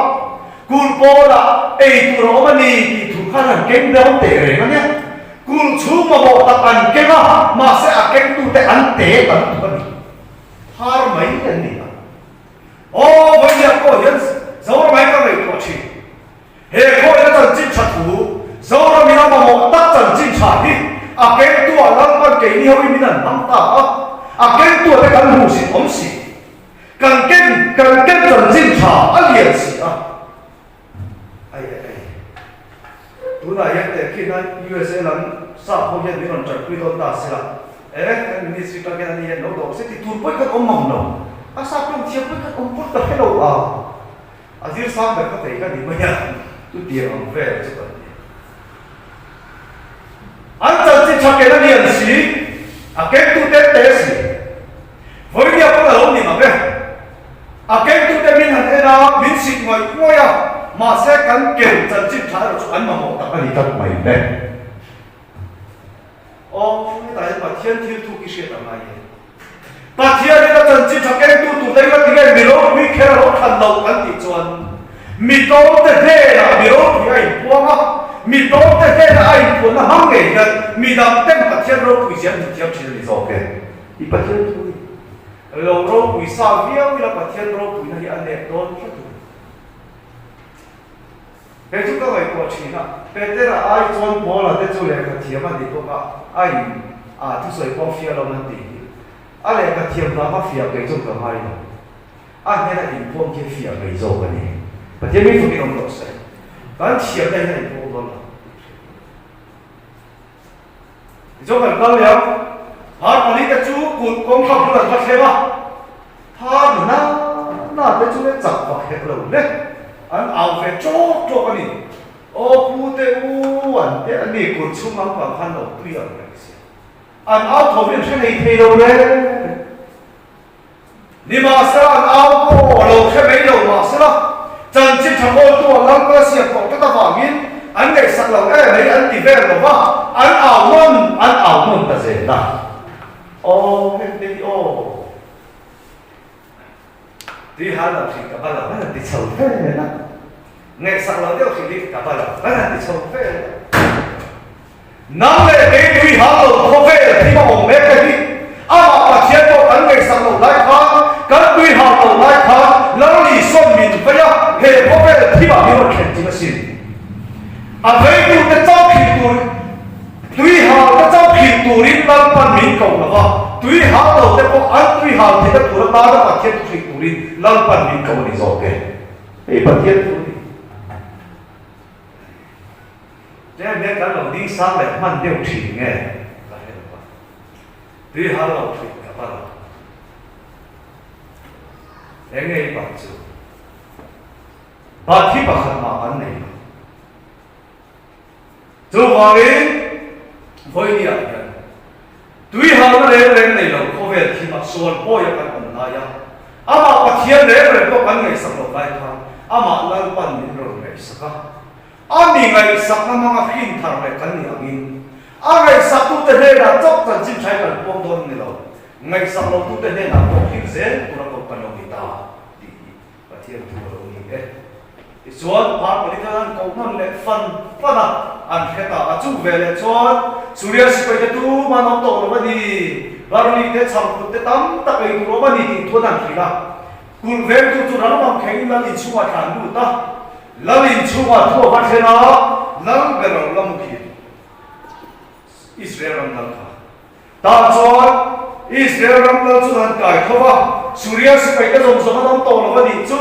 Speaker 1: Kulh pawnah eitur a awm a ni tih thu khan an keng deuh teh reng a nia. Kulh chhung mamawh tak an keng a, mahse a kengtute an te ta lutuk a ni. Phar mai an ni a. Aw, vawiin pawh hian Zoramai ka ngaihtuah thin. He khawina chanchin tha thu, Zoramin a mamawh tak chanchin tha hi a kengtuah Lalpan keini hoin min an hmang ta a, a kengtuah te kan hmuhsit awm si. Kan ken kan ken chanchin tha a lian si a. Ai ai ai. Tunah hian tehkhin a USA lam sap ho hian min rawn tanpui dawn ta sila, e kan ministry tan hian ani hian lo dawh se ti tur pawi khan awm mang lo. A sap ṭawng thiam pawi khan awm pawt ka hre lo a. A zir sang ber kha kei ka ni mai a, chutiang ang vel chu kan ni. tha ken a lian si, a kengtute te si. Vawinia pawn a lo ni mak e. A kengtute min han en a, min sik ngawih ngawih a, mahse kan ken chanchin tha erawh chu an mamawh tak a ni tlat mai le. Aw, hetah hian Pathian thil thuk i hriat a ngai e. Pathianin a chanchin tha kengtu tur te ila tinge mi ropui kher a lo thlan loh kan tih chuan mi tlawmte hnenah mi ropui a inpuang a, mi tlawmte hnenah a inpuanna hmang ngei hian mi dangten Pathian ropui zia an hmu thiam thin a ni zawk e. I Pathian thu hi lo ropui sa viau ila Pathian ropuina hi a nep dawn tlat u. He chu ka ngaihtuah thin a, Petera ai chuan Paula te chu lehkha thiam a ni bawk a, a in a thusawi pawh fiah lo an tih hi. A lehkha thiam vanga fiah kei chuan ka ngai lo. A hnena inpuang khi fiah ngei zawk a ni. Pathian min fakin awm rawh se. Kan thiamna hian a inpuang dawn lo tih hriat a ni. Tichuan kan kal leh a, Phar palite chu kut kawngka bul an va thleng a, Phar na na te chu le chak vak hek lo le, an au ve ṭawk ṭawk a ni. Aw pu te u an te a ni, kut chhung lampang khan lo tui ang reng si. An au thawm hi an hre ngei thei lo reng reng. Nimahsela an au pawh a lo hre mai lo mahsela chanchin tha kawltu a lalpala siam tawh tlat avangin an ngaihsak lo em mai an ti vel lo va, an au nawn an au nawn ta zel a. Aw hengte hi aw tui hal lo hrilh ka va lo an han ti chho vel a, ngaihsak lo deuh hrilh hi ka va lo an han ti chho vel a. Nang leh kei tui hal lo khawvel thim a awm mek te hi amah Pathian pawh kan ngaihsak loh lai khan, kan tui hal loh lai khan Lalni sawn min vei a, he khawvel thimah min rawn thlen ching asin. A veitute chauh khilh tur, tui hal te chauh khilh turin Lalpan min ko lo va, tui hal lo te pawh an tui hal theihna tur atana Pathian thu hrilh turin Lalpan min ko a ni zawk e. Hei Pathian thu a ni. Tlem hian kan lo ding sang leh hman deuh thin nge ka hre lo va, tui har lo thin ka va lo. Eng nge i bat chu? Bat hi pakhat mah kan nei lo. Chuvangin vawinia hian tui harna reng reng nei lo khawvel thimah sual pawia kan awm lai a, amah Pathian reng reng pawh kan ngaihsak lo lai khan amah Lalpan min rawn ngaihsak a. A mi ngaihsakna hmanga hrin thar leh kan nih angin, a ngaihsaktute hnenah chauh chanchin tha hi kan puang dawn a ni lo, ngaihsak lotute hnenah pawh hlim zel tura ko kan lo ni ta tih hi Pathian thu a lo ni e. Tichuan, Phar pali tan an koh hnawn leh fan fan a, an hre ta a, chu veleh chuan Suria sipaite tumah an awm tawh lo a ni, barli te, chhangphut te tam tak ei tur awm a ni tih thuan an hrilh a, kulh vengtu chu ral mangkhengin lal inchhungah tlan lut a, Lal inchhungah thu a va thlen a, Lal ber lo la muhil Israel ram lal kha. Tah chuan Israel ram lal chu han kai tho va, Suria sipaite zawng zawng an awm tawh lo va nih chu,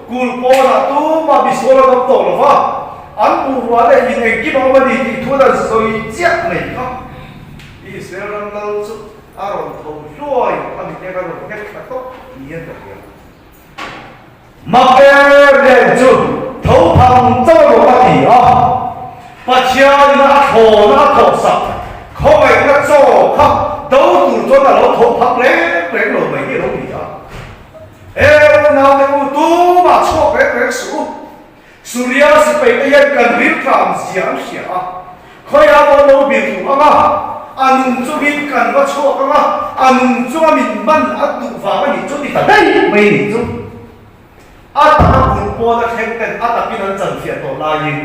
Speaker 1: kul pawnah tumah misual an awm tawh lo va, an bungrua leh in engkim a awm a ni tih thu an han sawi chiah mai kha. Israel ram lal chu a rawn tho hluai a miteng a rawn nghet thla tawp niin ka hria. Maper nen chu tho phang chauh emaw ka ti a, Pathianin a thlawna a thawhsak khawngaihna chaw kha do tur chuan a lo tho phang reng reng lo mai hi a lo ni a. He unaute u tumah chhuak reng reng suh u. Suria sipaite hian kan riltlam zia an hria a, khawiah pawh lo bir duh ang a, a nung chungin kan va chhuak ang a, a nung chunga min man a duh vang a nih chu ti ta daih mai nih chu. A taka kulh pawn a thleng ten a takin an chanfiah tawh laiin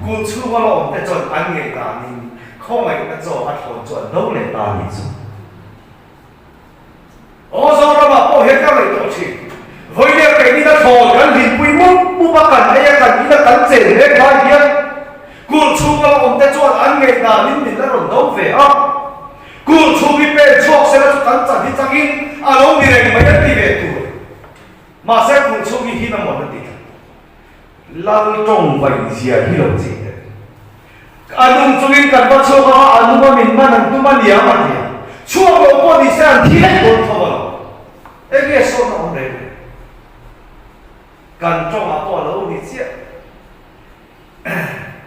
Speaker 1: kulh chhunga la awm te chuan an ngei danin khawngaihna chaw a thlawn chu an do leh ta a nih chu. Aw Zoramah pawh hian ka ngaihtuah thin. Vawinia keinin a thlawn kan hlimpui mup mup a, kan ei a, kan in a, kan chen mek lai hian kulh chhunga la awmte chuan an ngaihdanin min la rawn do ve a. Kulh chhung hi pen chhuak sela chu kan chan hi changin a lo ni reng mai an ti ve tur. Mahse kulh chhung hi hin a mawn a ti tlat. Lal tawng vaih zia hi lo chih teh. A nung chungin kan va chhuak anga a nunga min man an tum a niang a ti a. Chhuak lo pawh ni se an thi daih dawn tho a lo. Enge sawn a awm reng reng. Kan tawngah pawh a lo ni chiah.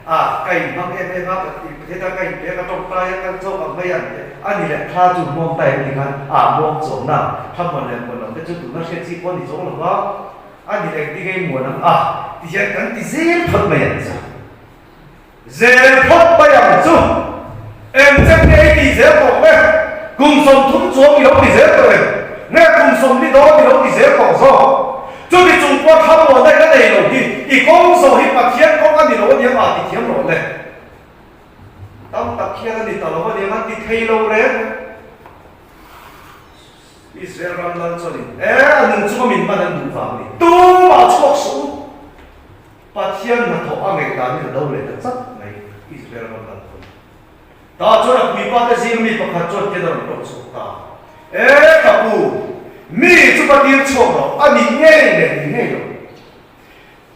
Speaker 1: A, ka inhmang em em a, ka heta ka inpe a, ka tawngtai a, ka chawk ang mai ang te a ni leh thla chu muang ta em ni khan a muang chawm na, thla muan leh muan lo te chu tuna hriat chi pawh a ni chawng lo va, a ni leh engtin nge i muan ang a ti hian kan ti zel phawt mai ang chu. Zel phawt mai ang chu. Eng chen nge i tih zel tawh le? Kum 30 chuang i lo ti zel tawh em? Nge kum 40 dawn i lo ti zel tawh zawk? Chumi chung pawh thlamuanna i la nei lo hi i kawng zawh hi Pathian kawng a ni lo aniang a ti thiam rawh le. Tam tak hian a ni ta lo aniang a ti thei lo reng. Israel ram lal chuanin e a nung chunga min hman an duh vang a ni. Tumah chhuak suh u. Pathian hnathawh a ngaihdanin a do leh ta chat mai Israel ram lal chuan. Tah chuan a puipa te zing mi pakhat chuan tian a rawn tawk chhuak ta. E ka pu, mi chu va tir chhuak rawh, a nih ngei leh ni ngei lo.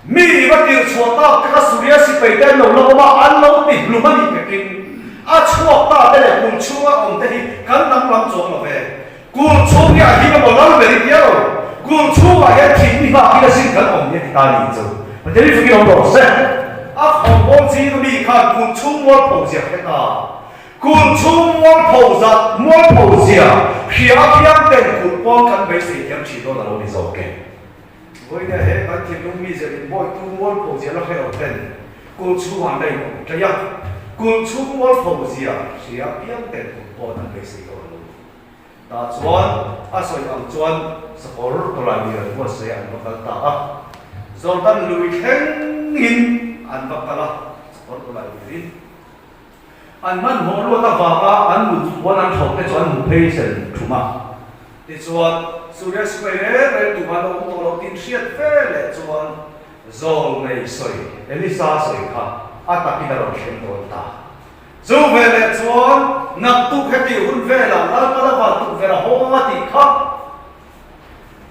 Speaker 1: Mi i va tir chhuah tak te kha Suria sipai te an lo la awm a, an lo ti hlum a nih pekin a chhuak ta te leh kul chhunga awm te hi kan danglam chuang lo ve. Kul chhung hi a him emaw lal ber i tia lo, kul chhungah hian thih ni nghak in a sin kan awm hi a ti ta ni chu. Pathian hi fakin awm rawh se. A khawnbawl zing a mi khan kul chhung mualpho zia hre ta. Kul chhung mualpho zat mualpho zia hria apiang ten kul pawn kan beisei thiam thin dawn a lo ni zawk e. Vawinia he kan thinlung mi zir in bawitu mualpho zia la hre lo ten kul chhungah an la in awm tlei a, kul chhung mualpho zia hria apiang ten kul pawn an beisei dawn a lo ni. Tah chuan a sawi ang chuan sakawr tawlai lian buatsaih an va kal ta a, Jordan lui thlengin an va kal a, sakawr tawlai lirin an hmanhmawh luat avanga an mut puan an thlauh te chu an hmu phei sen thum a. Tichuan, Suria sipai reng reng tumah an awm tawh lo tih hriat ve leh chuan Zawlnei sawi, Elisa sawi kha a takin a rawn thleng dawn ta. Chu veleh chuan naktuk heti hun velah Lalpala van tukverh a hawng a tih kha.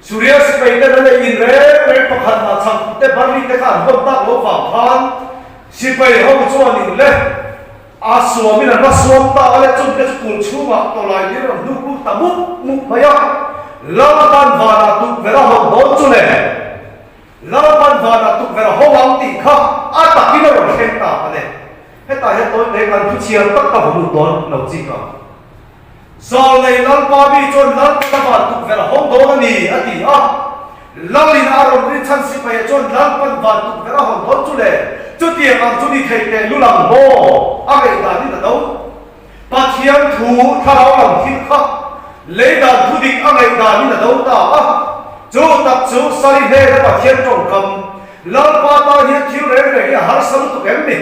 Speaker 1: Suria sipai ten an ei in reng reng pakhat mah chhang te barli te kha an hawn tak lo vang khan sipai ho chuan in le a suam in an va suam ta a le chung te chu kul chhungah tawlai lir rawn hnuk lut ta mup mup mai a. Lalpan vanah tukverh a hawn dawn chu le. Lalpan vanah tukverh a hawng ang tih kha a takin a rawn thleng ta a ni. Hetah hian tawi te kan thu chhiar tak ka va lut dawn lo chik a. Zawlnei Lalpa mi chuan Lalpana van tukverh a hawng dawn a ni a ti a. Lalin a rawn rin chhan sipaia chuan Lalpan van tukverh a hawn dawn chu le chutiang ang chu ni thei teh lul ang maw? A ngaihdan in a do. Pathian thu thlarau lam thil kha lei dan thu dik a ngaihdan in a do ta a. Chu tak chu Sari hnena Pathian tawngkam Lalpa tan hian thil reng reng hi a harsa lutuk em ni?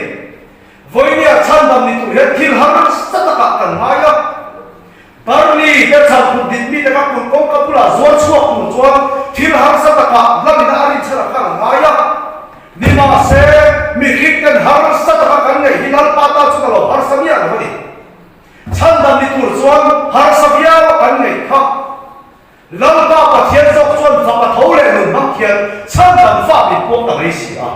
Speaker 1: Vawinia chhandam ni tur hian thil harsa takah kan ngai a. Barley te chhan phut dik mite kha kut kawngka bulah zuar chhuak tur chuan thil harsa takah lamina a rinchhan a khan a ngai a. Nimahse, mihring ten harsa taka kan ngaih hi Lalpa ta chu ka lo harsa miah lo a ni. Chhandam ni tur chuan harsa viau a kan ngaih kha. Lalpa Pathian zawk chuan fapa tho leh nun hmang khian chhandam fa min puang ta mai si a.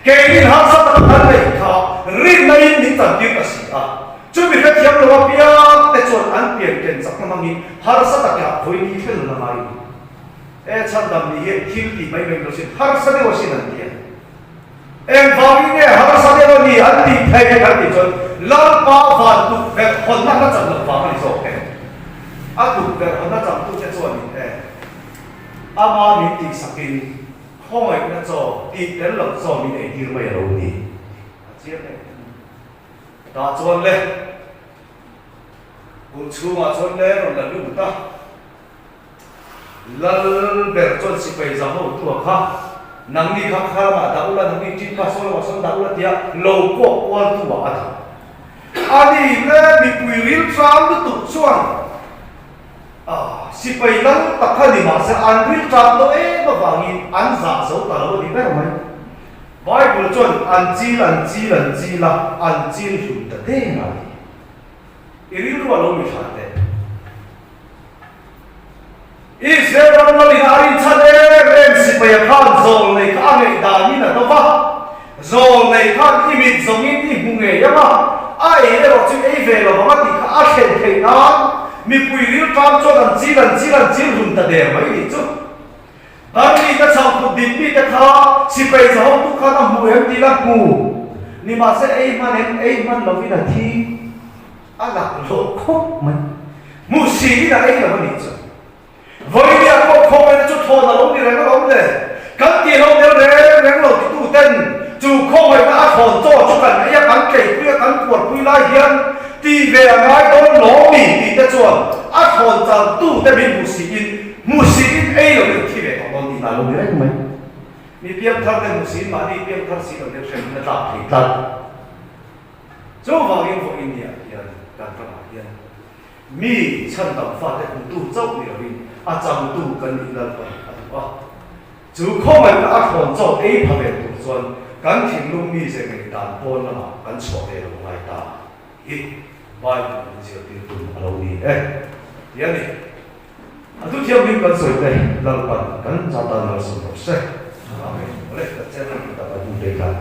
Speaker 1: Keinin harsa taka kan ngaih kha rinna in min tantir ta si a. Chumi hrethiam lo apiang te chuan an pian ken chakna hmangin harsa taka vawi ni thlen nun a ngai a ni. He chhandam ni hian thil tih mai mai lo sin harsa deuh asin an ti a. Engvangin nge harsa deuh a ni an tih theih kan tih chuan Lalpa van tukverh hawnna hla cham loh vang a ni zawk e. A tukverh hawnna chamtute chuanin e ama min tihsakin khawngaihna chaw tih tel loh chaw min eitir mai a lo ni. A chiang em? Tah chuan le kulh chhungah chuan le rawn la lut a. Lal ber chuan sipai za ho tua kha, Nangni kha kha lamah dah ula, nangni ṭin kha saw lamah sawn dah ula tia lo kuak kual tu ah a dah. A ni le mipui ril ṭam lutuk chuan ah sipai lal tak kha ni mahse an ril ṭam tawh em avangin an zah zo ta lo a ni ber mai. Bible chuan an chil an chil an chil a, an chil hlum ta der a ni. I rilru a lo mi thlah teh. Israel ram lalin a rinchhan em em sipaia khan zawlnei kha a ngeih danin a do va. Zawlnei khan i mit zawngin i hmu ngei ang a, a ei erawh chu ei ve lo vang a tih kha a thlen theih nan mipui rilṭam chuan an chil an chil an chil hlum ta der mai nih chu. Barli te chhang phut dik mite kha sipai zahawmtu khan a hmu em tih la hmu. Nimahse ei hman em, ei hman lovin a thi a laklawh khawp mai. Hmuhsihin a ei lo a nih chu. Vawinia pawh khawngaihna chu thawn a lo ni reng alawm le. Kan tih lo tel reng reng lo titu ten chu khawngaihna a thawn chaw chu kan ei a, kan tleipui a, kan puarpui lai hian tih ve a ngai dawn lawm mi tih te chuan a thawn chang tu te min hmu siin hmu siin ei lo in thi ve tawh dawn tihna a lo ni reng mai. Mi piangthar te hmu siin mahni piangthar si lo hian hremna tlak thei tlat. Chuvangin vawiin niah hian kan ramah hian Mi chhandam fate hmutu chauh ni lovin a changtu kan nih Lalpa a duh a. Chu khawngaihna a thlawn chaw ei pha ve tur chuan kan thinlung mi ze ngei dan pawn lamah kan chhuah ve lo ngai ta hi Bible in zirtir tum a lo ni e ti a ni. A thu thianghlim kan sawi te Lalpan kan zatan malsawm rawh se. Amen. Awle, kan channel hi tak a hnu te khan.